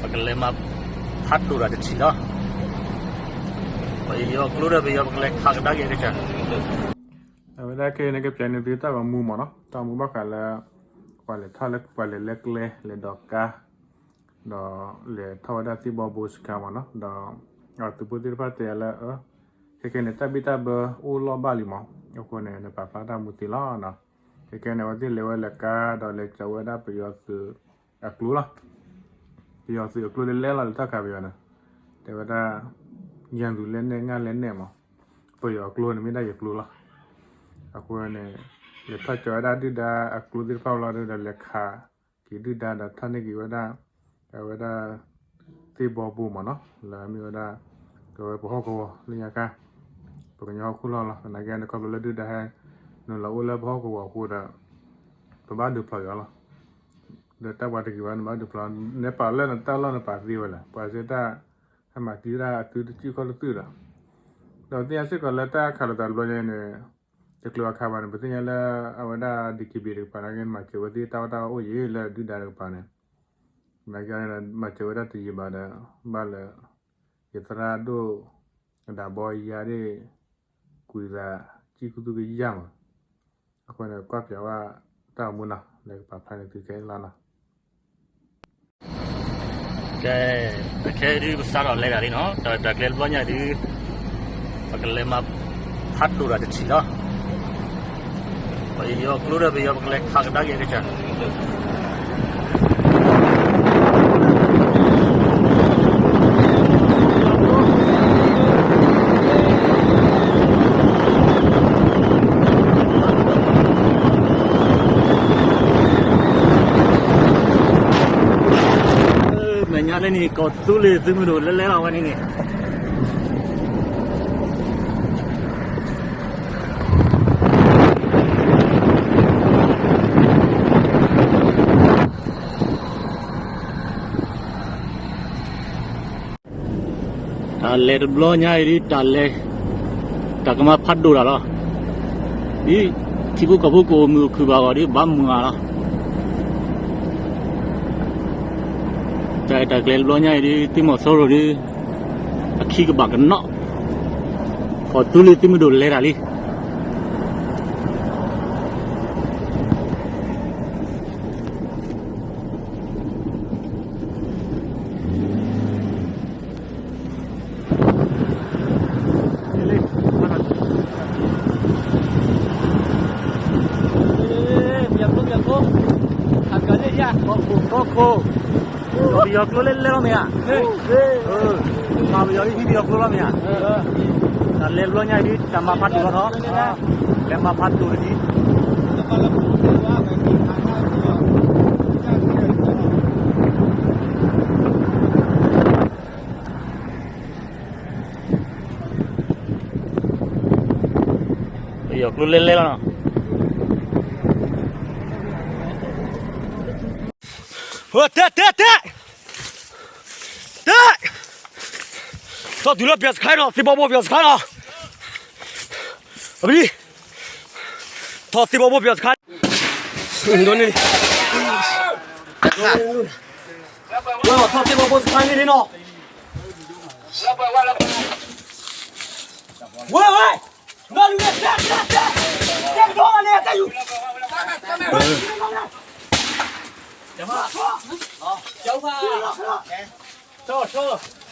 ပကလဲၤမၤဖးဒိၣ်တၢ်တထံၣ်လီၤ. ပယီၤကျိဒီးပယီၤ ပကလဲၤခးကဒါက့ၤကစၢ်. အဝဲဒၣ်ခဲအံၤန့ၣ် ကပျဲန့ၢ်သုတၢ်ဂီၤမူမ့ၢ်နီၤ, တၢ်ဂီၤမူဘၣ်ဃးလၢ ပှၤလဲၤထီၣ်လၢ ပှၤလဲၤလၢကျဲ လဲၤဒိးကါ ဒီးလဲၤထီၣ်ဝဲဒၣ်သ့ၣ်ဘီဘိစခါမ့ၢ်နီၤ, ဒီးအသုးဖိသ့ၣ်တဖၣ်တဲလၢ ခဲကဲန့ၣ် တၢ်ဘံၣ်တၢ်ဘၢအိၣ်လီၢ်ဘၣ်လံမး, အဃိန့ၣ် နပာ်ဖျါတၢ်မူသ့လီၤ. ခဲကဲန့ၣ် အဝဲသ့ၣ်လဲၤဝဲလဲၤကါဒီးလဲၤကၠီၤဝဲဒၣ်ပယီၤသုးအကျိလီၤ. ပယီၤသုးအကျိလဲၤလဲၣ်လီၤ လဲၤထီၣ်ခးပယီၤန့ၣ်, တဲဝဲဒၣ် ရန်သူလက်နက် ငါ့လက်နက်မး, ပယီၤအကျိန့ၣ်မ့ၢ်ဒၣ်ယကျိလီၤ. အဃိန့ၣ် လဲၤထီၣ်ကၠီၤဝဲဒၣ်ဒုၣ်ဒါအကျိသ့ၣ်တဖၣ်လီၤဒီး လဲၤခးက့ၤဒုၣ်ဒါဒီးထီၣ်န့ၢ်က့ၤဝဲဒၣ် အဝဲဒၣ် သ့ၣ်ဘီဘိမ့ၢ်နီၤ, လၢအမ့ၢ်ဝဲဒၣ် ကဝဲပဟီၣ်ကဝီၤလၢညါခါ, ပကညီဟီၣ်ခိၣ်လီၢ်လီၤ. သနာ်က့န့ၣ် ခီဖျိလၢဒုၣ်ဒါဟဲနုာ်လီၤအိၣ်လၢပဟီၣ်ကဝီၤအဃိဒီး ပဘၣ်ဒုးဖျိးက့ၤအီၤလီၤ. ဒီးတၢ်ပှၤတဂ့ၤဘၣ် နဘၣ်ဒုးဖျိး, နပာ်လၢနတၢ်လီၢ်နပာ်သ့ဝဲလဲၣ်, ပှၤစ့တၢ် ဟဲမၤသံဝဲဒၣ်အသုတစုၣ်ခီၣ်တသုၣ်ဒီး, ဒီးသ့ၣ်ညါစ့ၢ်ကီးလၢတၢ်ခးလိာ်သးတဘျီညါအံၤန့ၣ် တချုးအခါဘၣ်န့ၣ် ပသ့ၣ်ညါလၢအဝဲဒၣ် ဒီက့ဘ့ၣ် တကပၤန့ၣ် မၤစၢၤဝဲသ့ၣ်တၢ်အီၣ်တၢ်အီအိၣ်ယံၤလၢဒုၣ်ဒါတကပၤန့ၣ်, မၤစၢၤဝဲဒၣ်တယံၤဘၣ်ဒီး ဘၣ်လၢ ယသရၣ်ဒိၣ် အဒးဘီယါဒၣ် ကွံာ်သး ကံၢ်ခူသူၣ်ကယၢ်မး, အဃိန့ၣ် ကွၢ်ပၠးဝဲတၢ်ဂီၤမူနီၤ လၢကပာ်ဖျါန့ၢ်သုခဲအံၤလီၤနီၤ. ကဲ, ခဲအံၤဒုးပစးထီၣ်လဲၤတၢ်လံနီၤ, တၢ် တၢ်ကျဲတဘျီညါအံၤဒုး ပကလဲၤမၤဖးဒိၣ်တၢ်တထံၣ်လီၤ. ပယီၤကျိဒီးပယီၤ ပကလဲၤခးကဒါက့ၤကစၢ်. မဲာ်ညါလၢန့ၣ် ကီၢ်သူလ့ၤသုးမုၢ်ဒိၣ်လဲၤလဲၤလီၤဝဲန့ၣ်န့ၣ် တၢ်လဲၤတဘျီညါအံၤဒုး တၢ်လဲၤ တၢ်ကမၤဖးဒိၣ်တၢ်လီၤ. ဒ်ထံဖိကီၢ်ဖိကအိၣ်မုာ်အိၣ်ခုၣ်ဘၣ်အဂီၢ်ဒုး ဘၣ်မုာ်အါလီၤ. တၢ် တၢ်ကျဲတဘျီညါအံၤဒုး သုးမီၤစိရိၤဒုး အခံကဘၣ်ကနီၣ်, ကီၢ်သူလ့ၤသုးမုၢ်ဒိၣ်လဲၤတၢ်လံ. ပယီၤကျိလဲၤလဲၤလီၤမ့ၢ်ဧါ, ပယီၤဟံးပယီၤကျိလီၤမ့ၢ်ဧါ, တၢ်လဲၤတဘျီညါအံၤဒုး တၢ်မၤဖးဒိၣ်လီၤထီၣ်, လဲၤမၤဖးဒိၣ်တထံၣ်. ပယီၤကျိလဲၤလဲၤလီၤနီၤ. တဲ တဲ တဲ တဲ, ထီၣ်တုၤလၢပယီၤစခါနီၤ, သ့ၣ်ဘီဘိပယီၤစခါနီၤ, အဘံ, ထီၣ်သ့ၣ်ဘီဘိပယီၤစခါ, ဒိၣ်န့ၣ်, ထီၣ်သ့ၣ်ဘီဘိစခါန့ၣ်နီၤ, ဝဲ ဝဲ, နလူၤန့ၣ် တဲ တဲ တဲ, တဲကဒီးန့ၣ် တဲယူၤ, တဲ, တဲ,